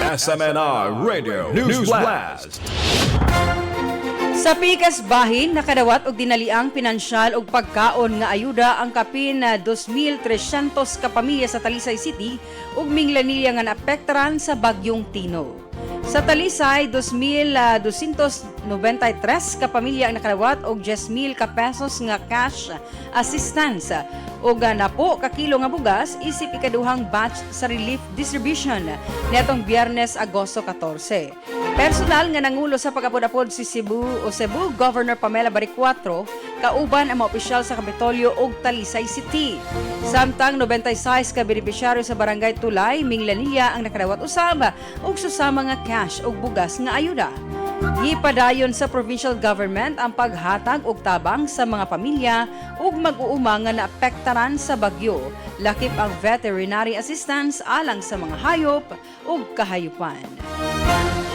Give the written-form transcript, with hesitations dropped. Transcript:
SMNI Radio News Blast. Sa pikas bahin, nakadawat og dinaliang pinansyal og pagkaon nga ayuda ang kapin na 2,300 ka pamilya sa Talisay City ug Minglanilla nga naapektaran sa Bagyong Tino. Sa Talisay, 2,293 ka pamilya ang nakadawat og 10,000 ka pesos nga cash assistance ug napo ka kilo nga bugas isip ikaduhang batch sa relief distribution niadtong Biyernes, Agosto 14. Personal nga nangulo sa pag-apod-apod si Cebu o Cebu Governor Pamela Baricuatro kauban ang mga opisyal sa Kapitolyo ug Talisay City. Samtang 96 ka benepisyaryo sa Barangay Tulay, Minglanilla ang nakadawat usab og susama nga cash ug bugas nga ayuda. Gipadayon sa provincial government ang paghatag og tabang sa mga pamilya ug mag-uuma nga naapektaran sa bagyo, lakip ang veterinary assistance alang sa mga hayop ug kahayupan.